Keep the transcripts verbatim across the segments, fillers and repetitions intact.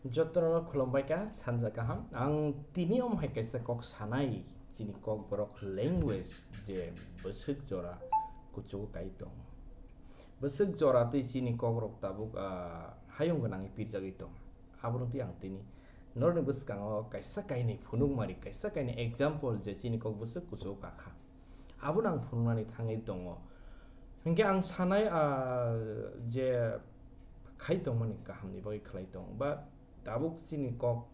Jotono khulumbai kha, sanja kaham. Ang tini omo hai kaisa kok sanai, chini Kokborok language je bwswk jora kuchugo kai tong. Bwswk jora tei chini kokrok tabuk, ah, hayung gwnangwi pirjagwi tong. Abono twi ang tini norokni bwskango kaisa kainwi phunukmari, kaisa kainwi example je chini kok bwswk kuchugo kakha. Abono ang phunuknani thangwi tongo. Hinkhe ang sanai, ah, je khai tongmani kahamni bagwi khlai tong ba tabuk chini kok,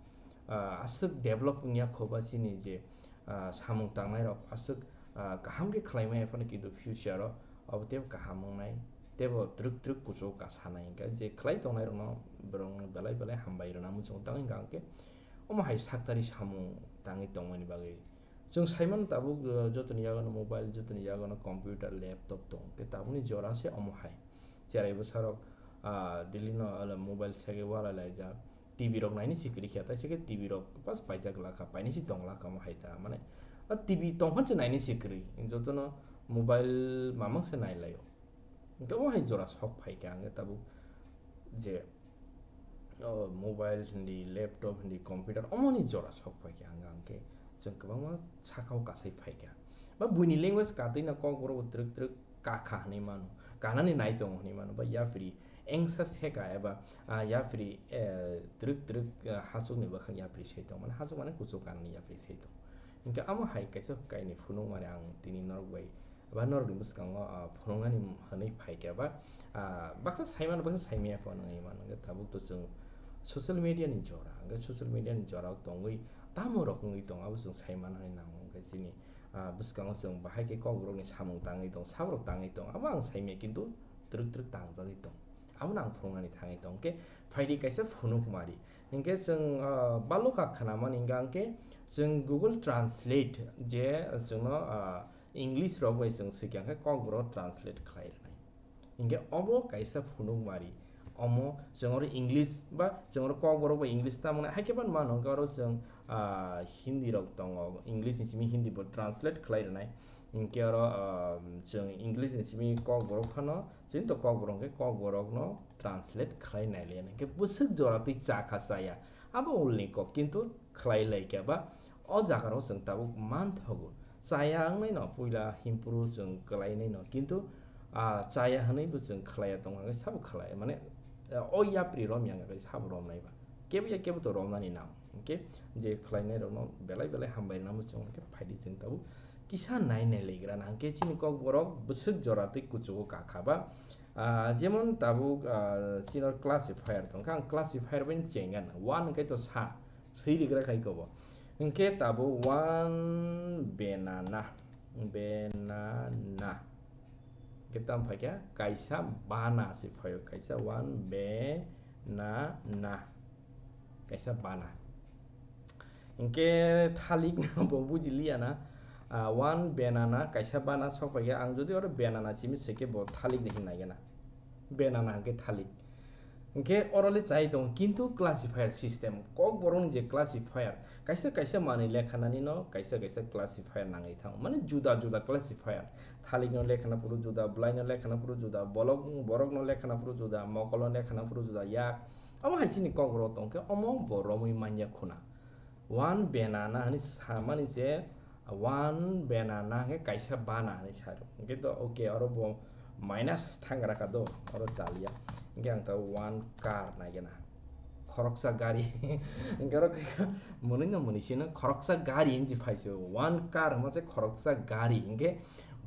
ah, aswk develop wngya kho ba chini je, ah, samung tangnairok aswk, ah, kaham khe khlai maya phano kintu future o abo teibo kaham wngnai, teibo twrwk twrwk kuchugo ka sanai hinkhe je khlai tongnairokno borokno belai belai hambai rwna muchungo tangwi hwnkha hinkhe omo hai saktari samung tangwi tongmani bagwi. Chwng sai mano tabuk, uh, jotoni yagono mobile, jotoni yagono computer, laptop tong. Khe tabukni jora se omo hai. Cherai bwsarok, ah, daily no, ala, mobile sege walai laijak. T V rok naini se kwrwi khe, tai se khe T V rok pas paijak lakha, paini se tong lakha omo hai ta. Mane, a T V tong phan se naini se kwrwi. Jotono mobile mamang se nai laio. Hinkhe omo hai jora sok phai khe ang tabuk je, o, mobile hindi, laptop hindi, computer, omoni jora sok phai khe ang, ang khe chwng kwbangma sakao kasai phai kha. Ba buini language katwino Kokborok bo twrwk twrwk kakha hinwi mano, kanani nai tongo hinwi mano, ba yapri engsa seka eba, ah, yapri, eh, twrwk twrwk, ah, hachukni bwkhak yapri sai tong, mane hachuk mane kuchuk kanani yapri sai tong. Hinkhe amo hai kaisa kainwi phunukmani ang tini norok bai ba norokni bwskango, ah, phunuknani hwnwi phaikha ba, ah, baksa saimano baksa saimaya phano wngwi mano. Hwnkhe tabuk to chwng social media ni jora, hwnkhe social media ni jorao tongwi tamo rok wngwi tongo abo chwng saiman hai nango. Hwnkhe chini, ah, bwskango chwng bahai khe Kokborokni samung tangwi tong, saborok tangwi tong, abo ang saimaya kintu twrwk twrwk tangjagwi tong. Abono ang phunuknani thangwi tong. Hwnkhe phaidi kaisa phunukmari. Hinkhe chwng, ah, balokha khnamani hwnkha hinkhe chwng Google Translate je chwngno, ah, English rok bai chwng swikha khe Kokborok translate khlai rwnai. Hinkhe obo kaisa phunukmari. Omo chwng oro English ba chwng oro Kokborok bai English tamoni hai khe phano mano, hinkhe oro chwng, ah, Hindi rok tongo, English ni simi Hindi bo translate khlai rwnai. Hinkhe oro, ah, chwng English ni simi Kokborok phano, chini to Kokborok hinkhe Kokborokno translate khlai nai le. Hinkhe bwswk jora twi cha kha chaya, abo ulni kok, kintu khlai lai kha ba o jaga rok chwng tabuk man thogo. Chaya wngnai no puila himpuru chwng kwlai nai no, kintu, ah, chaya hwnwi bo chwng khlai ya tong kha khe sabo khlai, mane, ah, o yapri rom yang khe sabo rom nai ba. Kebo ya kebo to romnani nang. Hinkhe je khlainairokno belai belai hambai rwna muchungo, hinkhe phaidi chwng tabuk kisa nai nai laigra na. Hinkhe chini Kokborok bwswk jora tei kuchugo kakha ba, ah, jemon tabuk, ah, chini classifier tongkha, ang classifier bai chengya na. One hinkhe to sa, swi rigra khai kobo. Hinkhe tabuk one banana, banana. Hinkhe tamo phaikha kaisa bana se phaio, kaisa one banana. Kaisa bana. Hinkhe thalik no bo bujiliya na, ah, one banana, kaisa bana sok phaikhe ang jodi oro banana simi se khe bo thalik ni hinwi naigena. Banana hinkhe thalik. Hinkhe oro le chai tongo, kintu classifier system, Kokborokni je classifier, kaisa kaisa manwi lekhanani no kaisa kaisa classifier nangwi thango, mane juda juda classifier, thalik no lekhana phuru juda, bwlai no lekhana phuru juda, bolok, borok no lekhana phuru juda, mokol no lekhana phuru juda, yak, omo hai chini Kokborok tongkhe omo bo romwi manya khuna. One banana hwnwi samani se one banana hwnkhe kaisa bana hwnwi saro. Hwnkhe to okay, oro bo minus thangra kha do, oro chaliya. Hwnkhe ang to one car naigena. Khoroksa gari. Hwnkhe oro khe mwnwi no mwnwi sino khoroksa gari hinwi phaiso. One car hwnma se khoroksa gari. Hwnkhe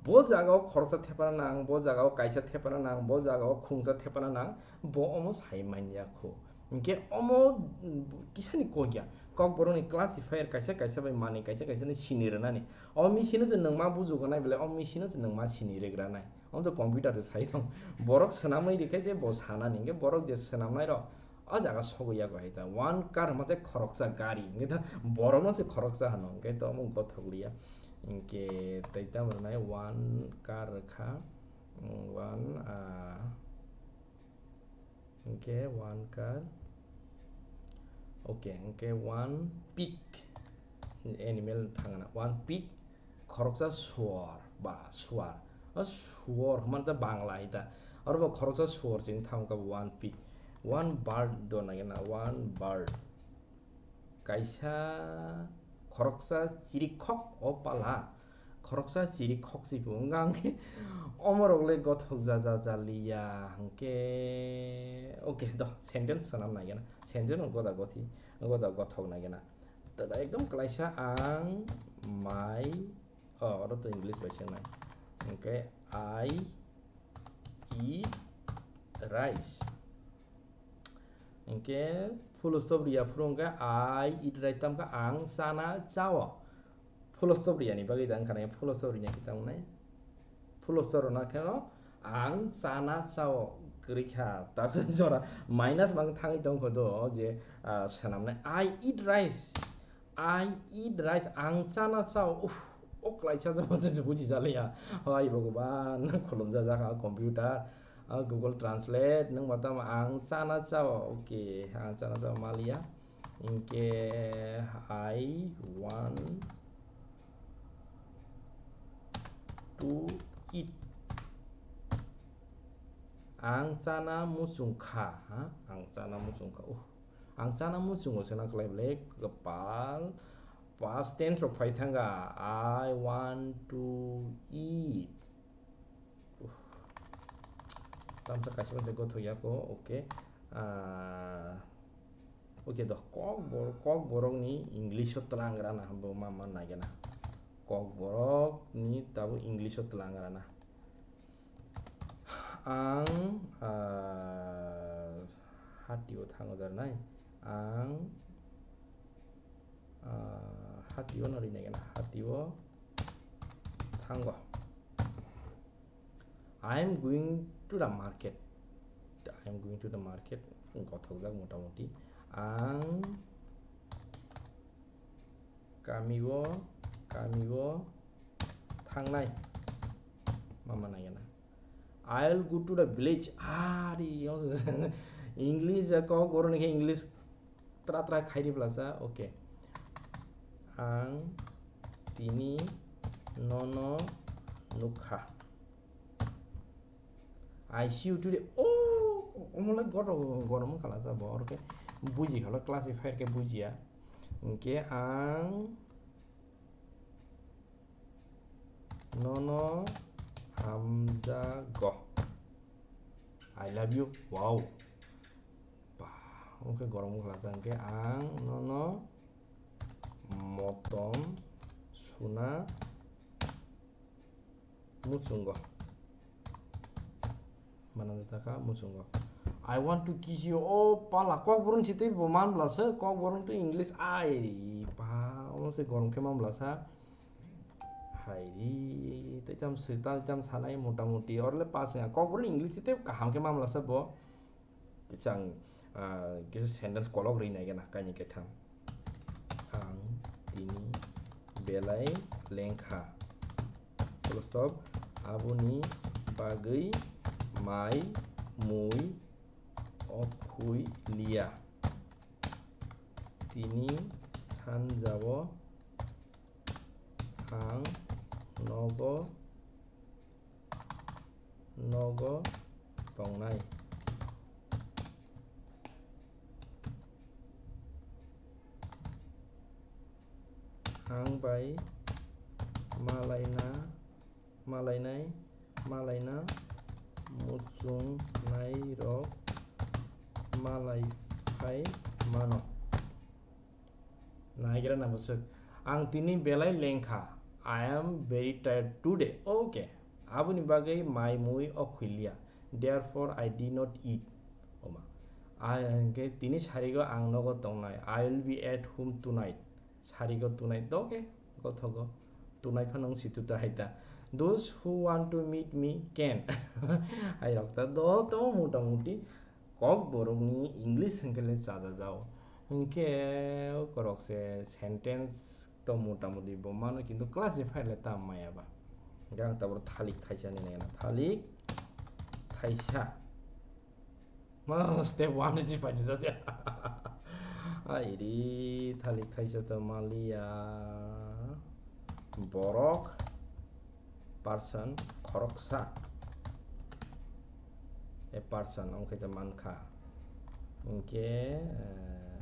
bo jaga o khoroksa thepana nang, bo jaga o kaisa thepana nang, bo jaga o khungsa thepana nang, bo omo sai manya kho. Hinkhe omo, mm, kisani kok ya. Kokborokni classifier kaisa kaisa bai manwi kaisa kaisa ni sini rwnani. O machine o je nwng ma bujugo nai belai, o machine o je nwng ma sini regra nai. Omo to computer se sai tong. Borok swnamwi rikhe se bo sanani. Hinkhe borok je swnamnai rok o jaga sogwi yago hai ta. One car hwnma se khoroksa gari. Hinkhe ta borokno se khoroksa hwno. Hinkhe to omo gothok liya. Hinkhe tei tamo rwnai one car kha. Mm, one, ah, Hinkhe one car. Okay, hinkhe one pig. Animal thangna. One pig. Khoroksa suar ba suar. O suar hwnmani ta Bangla hai ta. Oro bo khoroksa suar chini thangkha one pig. One bird do nai na, one bird. Kaisa khoroksa chirikhok o pala. Khoroksa chirikhok si phungo hwnkhe omorok le gothok ja ja ja liya hwnkhe. Okay, do sentence sanam nai na. Sentence no goda gothi, goda gothok nai na. Tada ekdom klaisa ang mai, oh, oro to English bai sanai. Hwnkhe I eat rice. Hwnkhe full stop riya phuru hwnkhe I eat rice tamkha ang chana chao. Full stop riyani bagwi da wngkha na full stop rina khe tamnai. Full stop rwna khe no ang chana chao kwrwi kha. Taksa jora minus mang thangwi tongkho do je, ah, swnamnai. I eat rice. I eat rice, ang chana chao. Uff, o klaisa jabo je buji jaliya. Hai Bhagwan, khulumjak jak ha computer. Ah, Google Translate, nung matam ang chana chao. Okay, ang chana chao maliya. Hwnkhe I want to eat. Ang chana muchung kha, ha? Ang chana muchung kha. Uh, ang chana muchungo sena klai bwle kwpal. Past tense rok phai thanga. I want to eat. Uff. Tamsa kaisa masa gothok yako, okay. Ah, okay, do kok bor-, kok borok ni English o tlang rana bo ma, ma nai gana. Kok borok ni tabo English o tlang rana. Ang, ah, hatio thango dar nai. Ang, ah, hatio no rinai gana. Hatio thango. I am going to the market. I am going to the market. Gothokjak motamoti. Ang kamio, kamio thangnai. Mama nai gana. I'll go to the village. Ari, English, kok borok ni khe English tra tra khairi blasa. Okay. Ang tini nono nukha. I see you today. Oh, omole goto gorom khala sa bo, okay. Buji khala classifier khe bujiya. Hwnkhe ang nono hamjago. I love you. Wow. Ba, oke, gorom khala sa hwnkhe ang nono motom suna muchungo. Mana jataka muchungo. I want to kiss you. O pala, kok borok ni sitwi bo man bwlasa, kok borok ni English ai. Pa, omo se gorom khe man bwlasa. Hai ri, tei tam se, tam, tam sanai motamoti. Orle pas ya, kok borok ni English sitwi kaham khe man bwlasa bo. Kisa ang, ah, kisa sentence kolok ri nai gana, kaini kaitham. Ang tini belai lengkha. Full stop. Aboni bagwi mai mui okhoi liya. Tini sanjao ang nogo, nogo tongnai. Ang bai malaina, malainai, malaina muchungnairok malai phai mano. Naigra na bwswk. Ang tini belai lengkha. I am very tired today. Okay. Aboni bagwi mai mui okhwiliya. Therefore, I did not eat. Oma. Ai hwnkhe tini sarigo ang nogo tongnai. I will be at home tonight. Sarigo tonight. Okay. Gothogo. Tonight phano wng situta hai ta. Those who want to meet me can. Hai rok ta do to motamoti. Kok borokni English hwnkhe le chajajao. Hwnkhe o korok se sentence to motamoti bo mano, kintu classify le ta maya ba. Hwnkhe ang tabuk thalik thaisa ni nai na. Thalik thaisa. Ma step one ni paisa jaja. Ai ri, thalik thaisa to maliya. Borok. Person, khoroksa. A person, omo khe ta mankha. Hwnkhe, eh,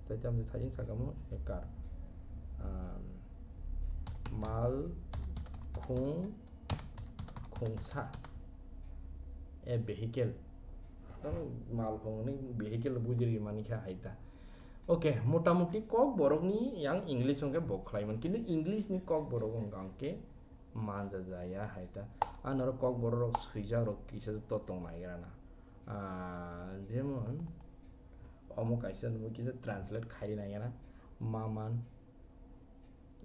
tei tamni thajin sakamo ekar. Um, mal khung khungsa. A vehicle. Tamo mal khungni vehicle bujiri mani kha hai ta. Okay, motamuti Kokborokni yang English hwnkhe bo khlaiman, kintu English ni Kokborok wngkha hwnkhe manja jaya hai ta. Ano oro Kokborok rok swijak rok kisa to tong nai gra na. Ah, jemon omo kaisa nungwi kisa translate khairi nai gra na. Maman.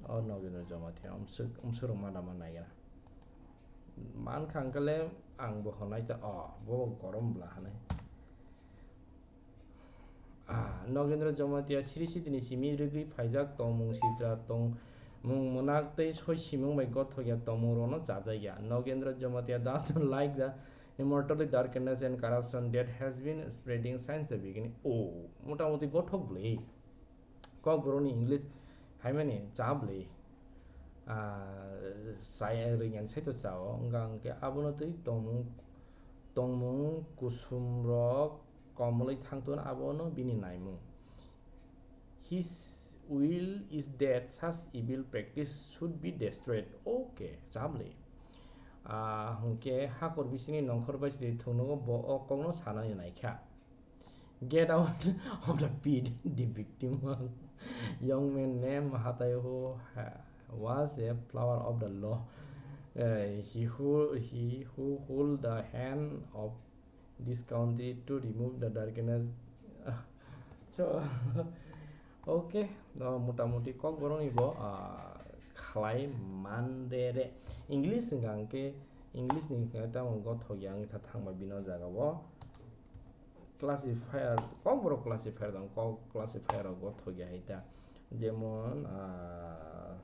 O Nogendra Jamatia, umswk, umswk rok ma da ma nai gra. Man kha hwnkhe le ang bo hwnai ta, o, bo gorom bla hwnwi. Ah, Nogendra Jamatia siri sitini simi rwgwi phaijak tongmung sitra tongmung mwnak tei soi simung bai gothok ya tongmung rokno chajak ya. Nogendra Jamatia doesn't like the immortality, darkness and corruption that has been spreading since the beginning. O, motamuti gothok bwlwi. Kokborokni English haimani cha bwlwi. Ah, sai ringyan sai to chao, wngkha hwnkhe abono twi tongmung, tongmung kusumrok komolwi thangtun abono bini naimung. His will is that such evil practice should be destroyed. Okay, cha bwlwi. Ah, hwnkhe hakor bisingni nongkhor bai sidi thwngnogo bo o kokno sanani naikha. Get out of the pit, the victim one. Young man named Hatayo who ha-, was a follower of the law. Eh, he who, he who hold the hand of this country to remove the darkness. So, okay, no, motamuti Kokborokni bo, ah, khlai man de re. English hwnkha hwnkhe, English ni hwnkhe tamo gothok ya wngwi kha thangma bini o jaga o. Classifier, Kokborok classifier dong, Kok classifier rok gothok ya hai ta. Jemon, ah,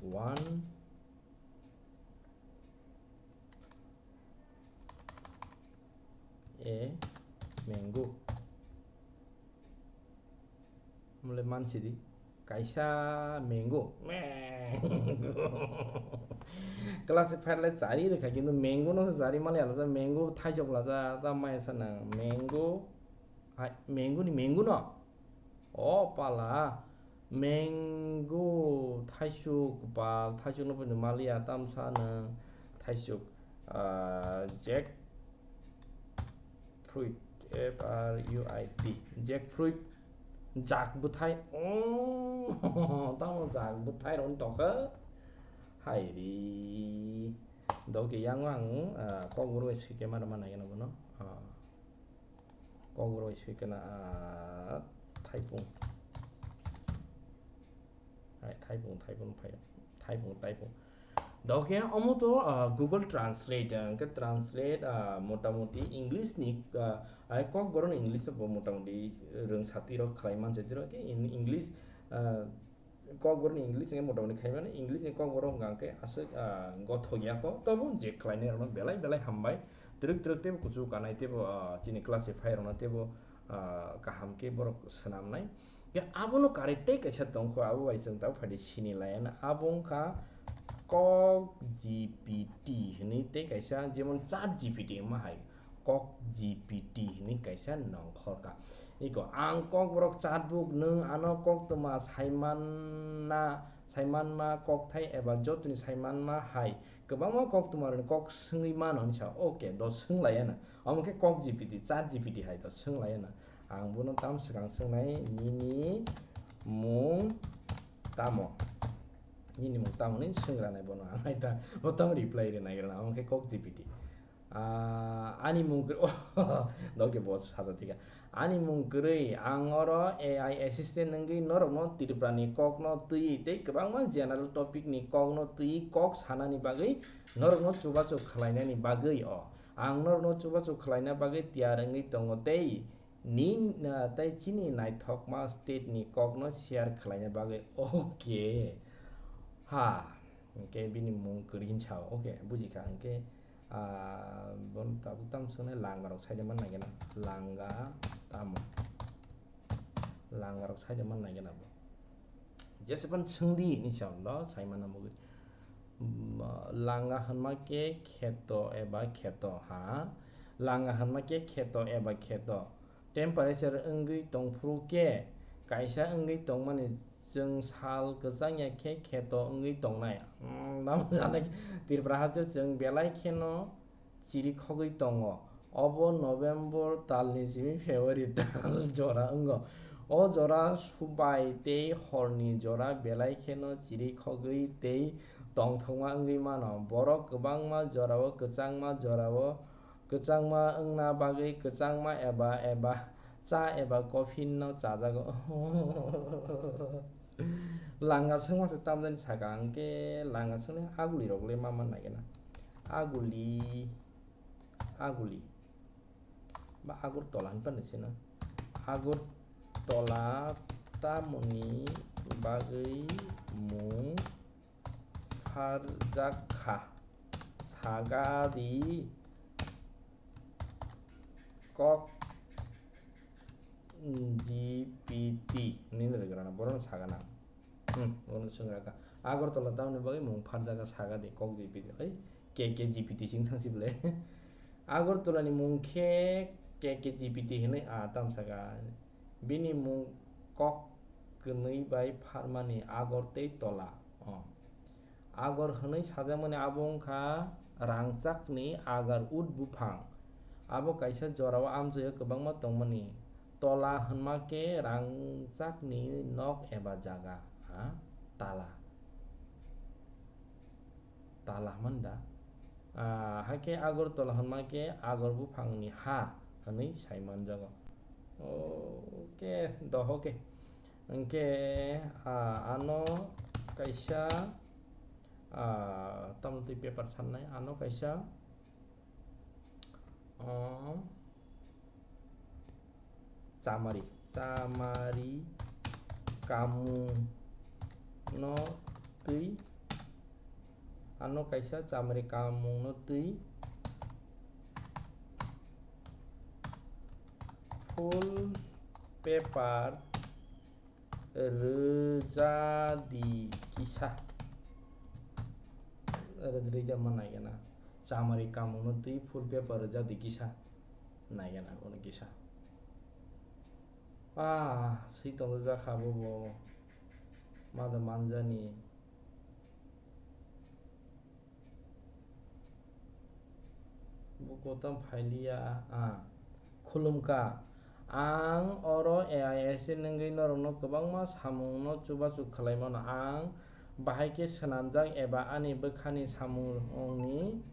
one a mango. Mole mansidi kaisa mango, mango. Classifier le chari rwkha, kintu mango no chari mali alasa, mango thaisok lasa, ta maya sana mango, hai, mango ni mango no. O pala, mango thaisok, pal thaisok no phaino maliya, tamsa no thaisok, ah, jack, fruit, F R U I T, jackfruit, jak bwthai, oh, tamo jak bwthai rok tongkha, hai ri, doke yang ang, ah, Kokborok bai swike ma rwma nai gana bono, ah, Kokborok bai swike na, ah, thaipung. Hai, thaipung, thaipung, phai, thaipung, thaipung. Doke omo to, ah, Google Translate, ah, hwnkhe translate, ah, motamuti English ni, ah, ai Kokborok ni English bo motamuti rwng sati rok khlai man sati rok khe in English, ah, Kokborok ni English hwnkhe motamuti khai mano, English ni Kokborok hwnkha hwnkhe aswk, ah, gothok ya kho, tobo je khlai nai rok no belai belai hambai, twrwk twrwk teibo kuchuk kanai teibo, ah, chini classifier rok no teibo, ah, kaham khe borok swnam nai. Ya, abono karwi tei kaisa tongkho, abo bai chwng tabuk phaidi sini laiya na. Abo wngkha Kok G P T hinwi tei kaisa, jemon Chat G P T wngma hai, Kok G P T hinwi kaisa nongkhor kha. Iko ang Kokborok chatbuk, nwng ano koktwma saimanna, saimanma kokthai eba jotoni saimanma hai kwbangma koktwmarokni kok swngwi mano hinwi sa, okay, do swng laiya na. Omo khe Kok G P T, Chat G P T hai do swng laiya na. Ang bono tam swkang swngnai, nini mung tamo? Nini mung tamo hinwi swngranai bono ang hai ta, bo tamo reply rwnai rwna, omo khe Kok G P T. Ah, ani mung kwrwi, doke bo sajak thika. Ani mung kwrwi, ang oro A I assistant wngwi norokno Tripura ni kokno twi tei kwbangma general topic ni kokno twi kok sanani bagwi norokno chubachu khlainani bagwi o. Ang norokno chubachu khlaina bagwi tiyar wngwi tongo tei Ni, ah, tei chini naithokma state ni kokno share khlaina bagwi. Okay. Ha. Hwnkhe bini mung kwrwi hinwi sao. Okay, bujikha. Hwnkhe, ah, bono tabuk tamo swngnai, langa rok saida man nai gana. Langa tamo? Langa rok saida man nai gana bo. Jesephano swngdi hinwi sao, do saimano mugwi. Langa hwnma khe kheto eba kheto ha. Langa hwnma khe kheto eba kheto. Temperature wngwi tongphuru khe kaisa wngwi tongmani chwng sal kwchang ya khe kheto wngwi tongnai. Hmm, tamo sanai Tripura hasteo chwng belai kheno chiri khogwi tongo. Obo November talni simi February tal jora wngo. O jora subai tei horni jora belai kheno chiri khogwi tei tongthokma wngwi mano. Borok kwbangma jorao kwchangma jorao kwchangma wngna bagwi kwchangma eba eba cha eba coffee no chajago. Langa swngma se tamjani saka, hwnkhe langa swngni aguli rok le ma man nai gana. Aguli, aguli. Ba Agartala hinwi pano sino. Agartala tamoni bagwi mung pharjak kha? Saga di kok G P T hinwi rwgwlano, borokno saga nang. Hmm, borokno swngra kha. Agartala tamoni bagwi mung pharjak kha saga di kok G P T, hai K K G P T sing thang si bwle. Agartala ni mung khe K K G P T hinwi a tam saka. Bini mung kok kwnwi bai pharmani agor tei tola. O. Agor hwnwi sajakmani abo wngkha rangchakni agar ut buphang. Abo kaisa jorao amchoio kwbangma tongmani. Tola hwnma khe rangchakni nok eba jaga, ha? Tala. Tala hwnmani da? Ah, hakhe Agartala hwnma khe agor buphangni ha hwnwi sai manjago. Oke, doho khe. Hwnkhe, ah, ano kaisa, ah, tamo twi paper sannai, ano kaisa, ah, chamari, chamari kamung no twi, ano kaisa chamari kamung no twi full paper rwja di kisa. Rwja ma nai gana. Chamari kamung no twi full paper rwja di kisa. Nai gana, ono kisa. Ah, swi tongjakha bo bo. Ma da manjani. Buko tong phailiya, ah. Khulumkha. Ang oro A I S T nungwi norokno kwbangma samungno chubachu khlai mano. Ang bahai khe swnamjak eba ani bwkhani samungni,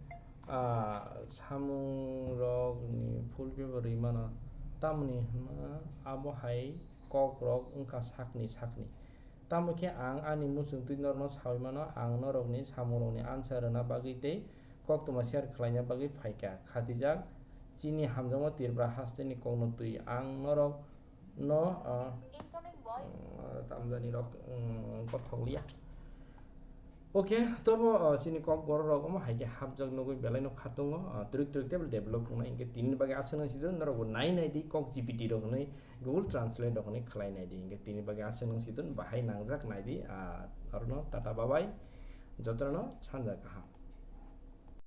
ah, samungrokni full paper rwi mano. Tamoni hwnma abo hai kokrok wngkha sakni sakni. Tamo khe ang ani muchungtwi norokno saui mano, ang norokni samungrokni answer rwna bagwi tei koktwma share khlaina bagwi phaikha. Khatijak chini hamjakma Tripura hasteni kokno twi ang norokno, ah, ah, tamjani rok, um, kothok liya. Oke, tobo, ah, chini kok borok rok omo hai khe hapjak nugwi belai no khatungo, ah, twrwk twrwk tei develop wngnai. Hinkhe tini bagwi aswk nang sijak norok bo nai nai di kok G P T rok hwnwi Google Translate rok hwnwi khlai nai di. Hinkhe tini bagwi aswk nang sijak bahai nangjak nai di, ah, orono tata bye bye. Jotono sanja kaham.